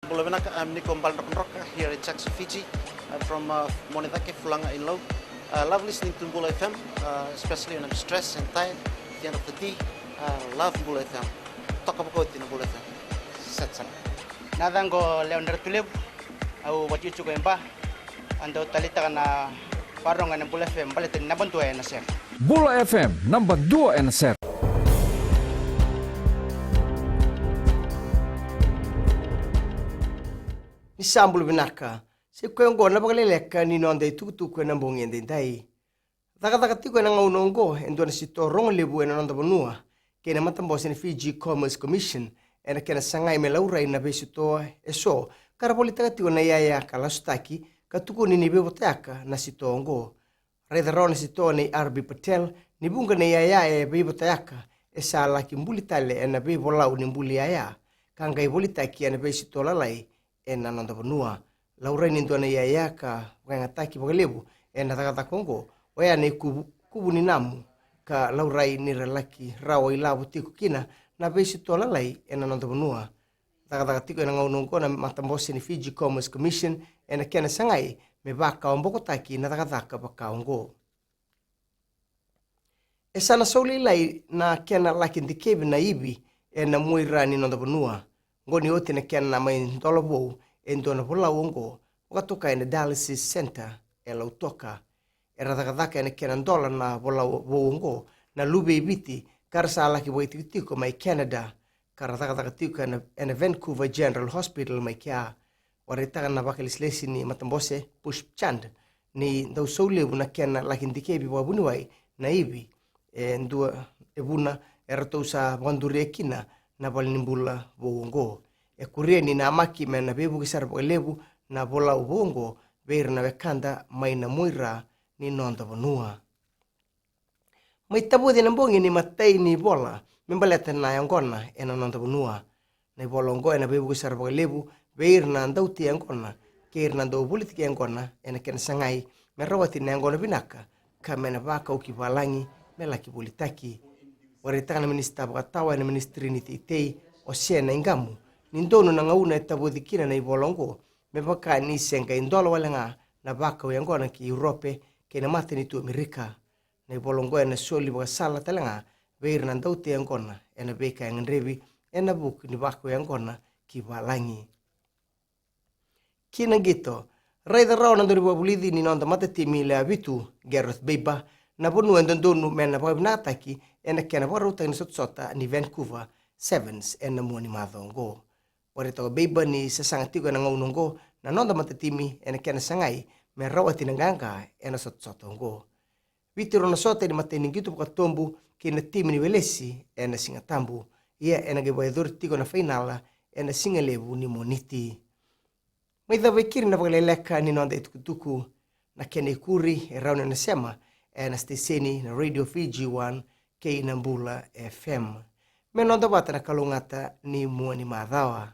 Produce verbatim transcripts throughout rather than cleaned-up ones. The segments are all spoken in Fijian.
Bula vinaka, I'm Niko Baledrokadroka here in Jackson, Fiji. I'm from uh, Monedake, Fulaga in Lau. I love listening to Bula F M, uh, especially when I'm stressed and tired at the end of the day. I love Bula F M. Toka vakauti na Bula F M. Set sana. Na yacaqu o Lewa Ratulevu, au vakaitikotiko e Ba. Au dau taleitaka na vakarorogo ena Bula F M baleta ni naba dua ena sere. Bula F M, naba dua ena sere. Ni sa bula vinaka. Sa i koya oqo na vakaleleka ni noda itukutuku ena bogi edaidai. Cakacaka tiko ena gauna oqo e dua na sitoa rogo levu ena noda vanua kei na matabose ni Fiji Commerce Commission ena kena sagai me laurai na veisitoa eso ka ra volitaka tiko na iyaya ka lasutaki ka tukuni ni veivotayaka na sitoa oqo. Raica rawa na sitoa nei R B Patel ni vuqa na iyaya e veivotayaka e sa laki buli tale ena veivolau ni buli iyaya ka qai volitaki ena veisitoa lalai ena noda vanua. Laurai ni dua na iyaya ka vakayagataki vakalevu ena cakacaka oqo oya na ikuvu, kuvu ni namu ka laurai ni ra laki rawa ilavo tiko kina na veisitoa lalai ena noda vanua. Cakacaka tiko ena gauna oqo na matabose ni Fiji Commerce Commission ena kena sagai me vakawabokotaki na cakacaka vaka oqo. E sa na sau lailai na kena laki dikevi na ivi ena muaira ni noda vanua. Oqo ni oti na kena mai dola vou e dua na volau oqo vakatokai na dialysis center e Lautoka. Era cakacaka ena kena dola na volau vou oqo na luve i Viti ka ra sa laki vakaitikotiko mai Canada ka ra cakacaka tiko ena, ena Vancouver General Hospital mai kea. Vakaraitaka na vakalesilesi ni matabose Pushpchand ni dau sau levu na kena laki dikevi vakavuniwai na ivi e dua e vuna e ratou sa vakaduria kina na valenibula vou oqo. E kuria ni namaki me na veivuke sara vakalevu na volau vou oqo vei ira na wekada mai na muaira ni noda vanua. Mai tavoci na bogi ni matai ni vola me baleta na yaqona ena noda vanua. Na ivola oqo ena veivuke sara vakalevu vei ira na dauti yaqona kei ira na dau volitaki yaqona ena kena sagai me rawati na yaqona vinaka ka me na vakau ki valagi me laki volitaki. Vakaraitaka na minisita vakatawa ena minisitiri ni teitei o Sena Iqamu ni donu na gauna e tavoci kina na ivola oqo me vaka ni se qai dola wale ga na vakau yaqona ki Europe kei na matanitu Amerika. Na ivola oqo ena soli vakasala tale ga vei ira na dauti yaqona ena veika e gadrevi ena vuku ni vakau yaqona ki valagi. Ki na qito, raica rawa na dauniveivakavulici ni noda matatimi lewe vitu, Gareth Baber, na vanua e dodonu me na vakavinakataki ena kena vakarautaki na sotasota ni Vancouver Sevens ena mua ni macawa oqo. Vakaraitaka o Baber ni sasaga tiko ena gauna oqo na noda matatimi ena kena sagai me rawati na qaqa ena sotasota oqo. Viti rau na sota ena imatai ni qito vakatobu kei na timi ni Welesi ena Sigatabu. Ia ena qai vakayacori tiko na fainala ena sigalevu ni Moniti. Mai cava e keri na vakaleleka ni noda itukutuku. Na kena ikuri e rawa ni na sema ena siteseni na Radio Fiji One kei na Bula F M. Me noda vata na kalougata ni mua ni macawa.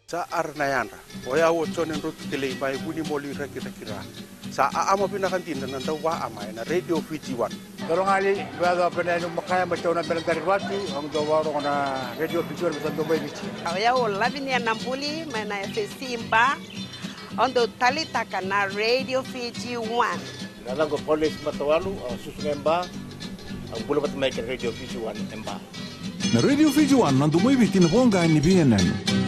Sa ara na yadra. O yau o Jone Drotu Kelei mai Vunimoli Rakirakira. Sa aama vinaka dina na dau vaama ena Radio Fiji One. Dolo gali, vea dau pena enu makaya mai tauna bela dari vatu, ang dau varogo na Radio Fiji One, sa dau mai Viti. O yau o Lavinia Nabuli mai na F S C Ba. Au dau taleitaka na Radio Fiji One. Na yacaqu o Paulesi Matawalu, au susuga e Ba, au bula vata mai kei na Radio Fiji One e Ba. Na Radio Fiji One, na domo i Viti, na voqa ni veiyanuyanu.